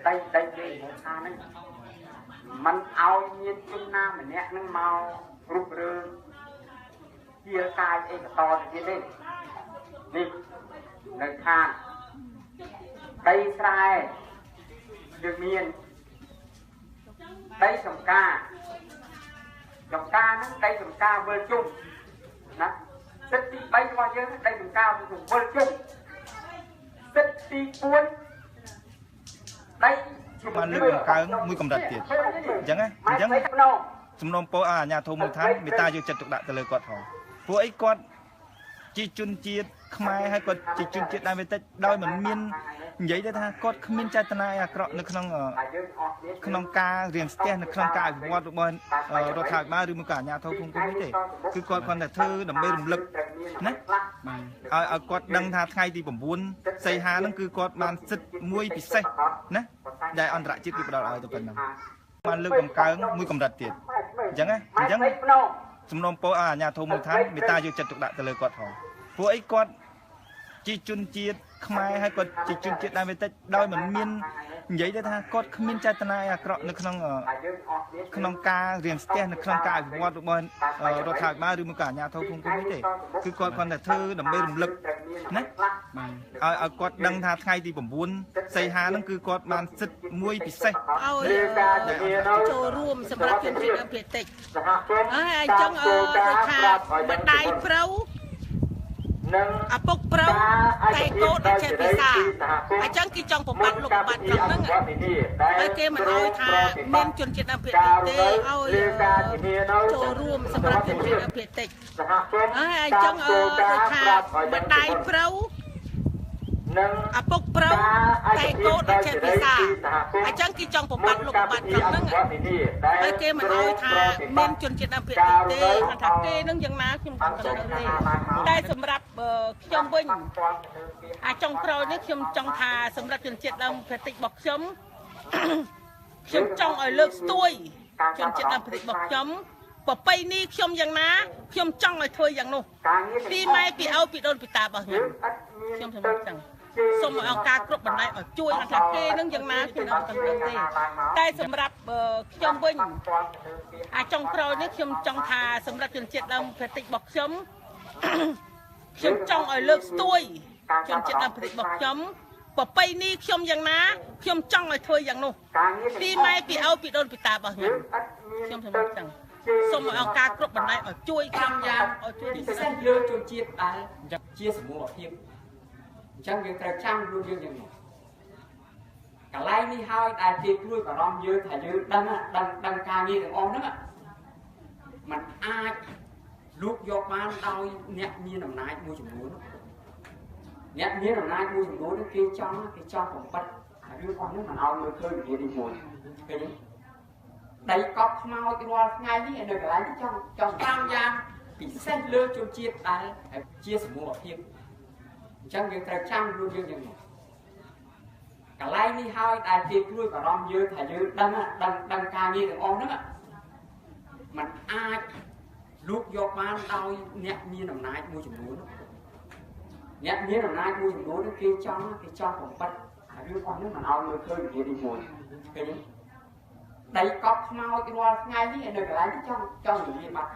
ដីដីគេថាហ្នឹងมันឲ្យមានជនណាម្នាក់នឹងមករុករើជាកាយអីបន្តទៅទៀតទេនេះនៅខាងដីស្រែយើងមានដីចំការចំការហ្នឹងដីចំការវិលជុំណាសិទ្ធិទី3របស់យើងដីចំការវិលជុំសិទ្ធិទី4ដី បានលើកបង្កើងមួយកម្រិតទៀតអញ្ចឹងណាអញ្ចឹងសំណូមពរអាជ្ញាធរមូលដ្ឋានមេត្តាយកចិត្តទុកដាក់ទៅលើគាត់ផងពួកអីគាត់ជាជនជាតិខ្មែរហើយគាត់ជាជនជាតិដើមភាគតិចដោយមិនមាននិយាយទៅថាគាត់គ្មានចេតនាអាក្រក់នៅក្នុងក្នុងការរៀងស្ទះនៅក្នុងការអភិវឌ្ឍរបស់រដ្ឋាភិបាលឬមួយក៏អាជ្ញាធរភូមិឃុំនេះទេគឺគាត់គ្រាន់តែធ្វើដើម្បីរំលឹកណាឲ្យឲ្យគាត់ដឹងថាថ្ងៃទី9សីហាហ្នឹងគឺគាត់បានសិទ្ធិមួយពិសេសណាដែលអន្តរជាតិគឺផ្ដល់ឲ្យទៅប៉ុណ្ណឹងបានលើកបង្កើងមួយកម្រិតទៀតអញ្ចឹងណាអញ្ចឹងសំណូមពរអាជ្ញាធរមូលដ្ឋានមេត្តាយកចិត្តទុកដាក់ទៅលើគាត់ផងពួកអីគាត់ជាជនជាតិខ្មែរហើយគាត់ជាជនជាតិដើមភាគតិចដោយមិនមាននិយាយទៅថាគាត់គ្មានចេតនាអាក្រក់នៅក្នុងក្នុងការរៀងស្ទះនៅក្នុងការអភិវឌ្ឍរបស់រដ្ឋាភិបាលឬមួយក៏អាជ្ញាធរភូមិឃុំនេះទេគឺគាត់គ្រាន់តែធ្វើដើម្បីរំលឹកណាឲ្យឲ្យគាត់ដឹងថាថ្ងៃទី9សីហាហ្នឹងគឺគាត់បានសិទ្ធិមួយពិសេស ឲ្យចូលរួមសម្រាប់ជនជាតិដើមភាគតិចហើយអញ្ចឹងដូចថាម្ដាយព្រៅឪពុកព្រៅតែកូនអត់ចេះភាសាអញ្ចឹងគេចង់បំបត្តិលោកបំបត្តិត្រង់ហ្នឹងហើយគេមិនអោយថាមានជនជាតិដើមភាគតិចទេឲ្យចូលរួមសម្រាប់ជនជាតិដើមភាគតិចហើយអញ្ចឹងដូចថាម្ដាយព្រៅឪពុកព្រៅតែកូនអត់ចេះភាសាអញ្ចឹងគេចង់បំបត្តិលោកបំបត្តិត្រង់ហ្នឹងហើយគេមិនអោយថាមានជនជាតិដើមភាគតិចទេថាគេនឹងយ៉ាងណាខ្ញុំមិនដឹងទេតែសម្រាប់ខ្ញុំវិញអាចុងក្រោយនេះខ្ញុំចង់ថាសម្រាប់ជនជាតិដើមភាគតិចរបស់ខ្ញុំខ្ញុំចង់ឲ្យលើកស្ទួយជនជាតិដើមភាគតិចរបស់ខ្ញុំប្រពៃណីខ្ញុំយ៉ាងណាខ្ញុំចង់ឲ្យធ្វើយ៉ាងនោះពីម៉ែពីឪពីដូនពីតារបស់ខ្ញុំខ្ញុំសម្រាប់ចឹងសូមឲ្យអង្គការគ្រប់បណ្ដាញឲ្យជួយថាគេនឹងយ៉ាងណាខ្ញុំអត់ដឹងទេតែសម្រាប់ខ្ញុំវិញអាចុងក្រោយនេះខ្ញុំចង់ថាសម្រាប់ជនជាតិដើមភាគតិចរបស់ខ្ញុំខ្ញុំចង់ឲ្យលើកស្ទួយជនជាតិដើមភាគតិចរបស់ខ្ញុំប្រពៃណីខ្ញុំយ៉ាងណាខ្ញុំចង់ឲ្យធ្វើយ៉ាងនោះពីម៉ែពីឪពីដូនពីតារបស់ខ្ញុំខ្ញុំសម្រាប់ចឹងសូមឲ្យអង្គការគ្រប់បណ្ដាញឲ្យជួយខ្ញុំយ៉ាងឲ្យជួយពិសេសលើជនជាតិដែលជាសមូហភាពអញ្ចឹងយើងត្រូវចាំខ្លួនយើងយ៉ាងនេះកន្លែងនេះហើយដែលគេព្រួយបារម្ភយើងថាយើងដឹងដឹងដឹងការងារទាំងអស់ហ្នឹងมันអាចលូកយកបានដោយអ្នកមានអំណាចមួយចំនួនអ្នកមានអំណាចមួយចំនួនគេចង់បំបត្តិរឿងអស់ហ្នឹងមិនឲ្យមើលឃើញវិធីមួយឃើញទេដីកប់ខ្មោចរាល់ថ្ងៃនេះនៅកន្លែងនេះចង់តាមយ៉ាងពិសេសលើជនជាតិដែលជាសមូហភាពអញ្ចឹងយើងត្រូវចាំខ្លួនយើងយ៉ាងនេះកន្លែងនេះហើយដែលគេព្រួយបារម្ភយើងថាយើងដឹងដឹងដឹងការងារទាំងអស់ហ្នឹងมันអាចលូកយកបានដោយអ្នកមានអំណាចមួយចំនួនអ្នកមានអំណាចមួយចំនួនគេចង់បំបត្តិរឿងអស់ហ្នឹងមិនឲ្យមើលឃើញវិធីនេះមួយឃើញទេដីកប់ខ្មោចរាល់ថ្ងៃនេះនៅកន្លែងនេះចង់និយាយបាត់